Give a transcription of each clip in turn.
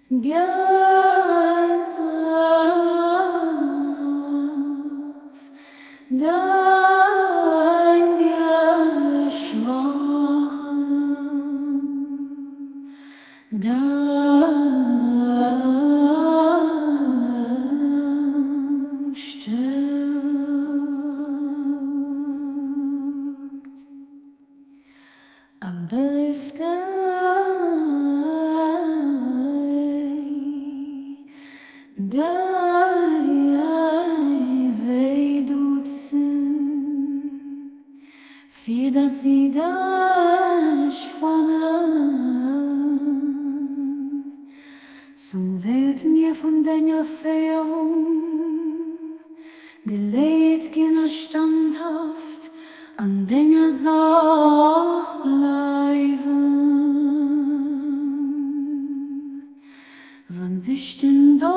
Gëtt of deine Schwachen dein Stärkt. A beliefte Dei duzen, fir dass si dech fannen. Sou wéilt mir vun denger Féierung geleet ginn a standhaft an denger Saach bleiwen. Wann sich den Doft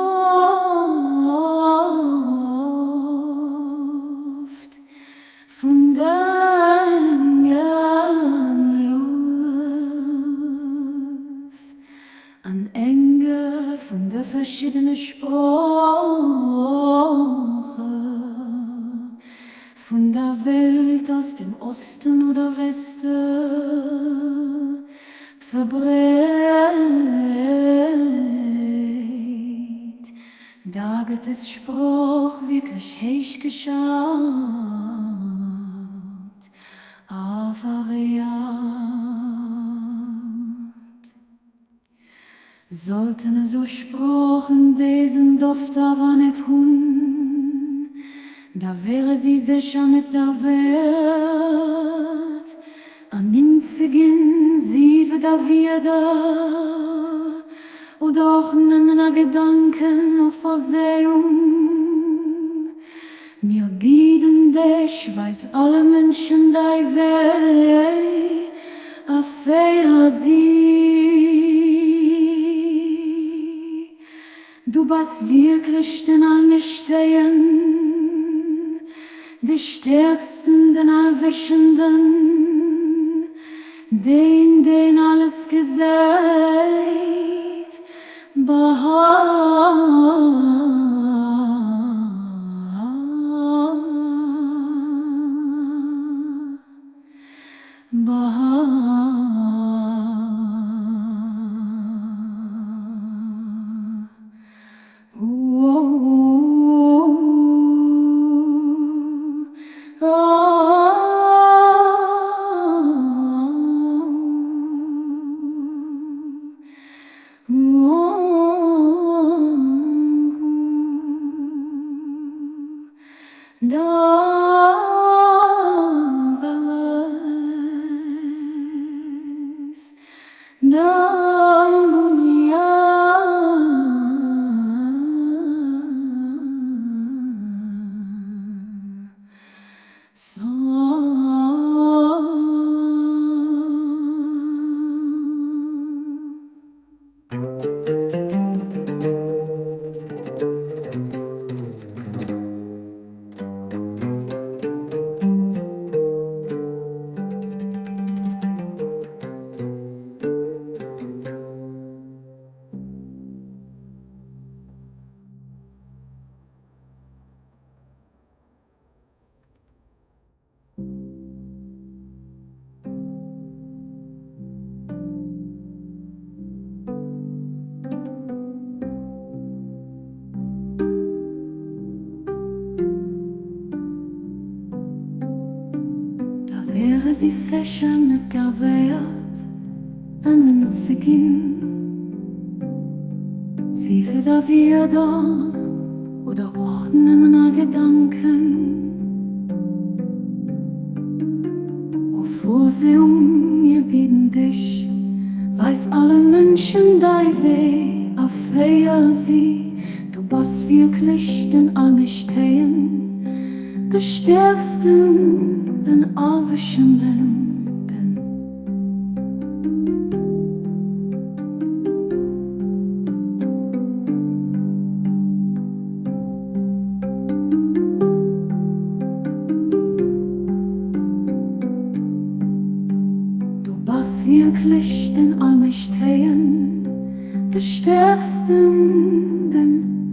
vun dengem Luef an enge vun de verschiddene Sprooche vun der Welt aus dem Osten oder Weste verbreet, da gëtt des Sprooch wierklech héich geschat a veréiert. Sollten esou Sproochen desen Doft awer net hunn, da wäre si sécher net derwäert, ernimmt ze ginn, sief et a Wierder oder och nëmmen a Gedanken a Verséiung. Mir bieden dech, weis alle Mënschen däi Wee a féier si. Du bass wierklech den Allmächtéien, de Stäerksten, den Allwëssenden, deen, deen alles gesäit. Da wäre si sécher net derwäert, ernimmt ze ginn, sief et a Wierder oder och nëmmen a Gedanken. O Vorsehung, mir bieden dech, weis alle Mënschen däi Wee a féier si. Du bass wierklech den Allmächtéien, de Stäerksten, den Allwëssenden, den. Du bass wierklech den Allmächtéien. De stärksten, den.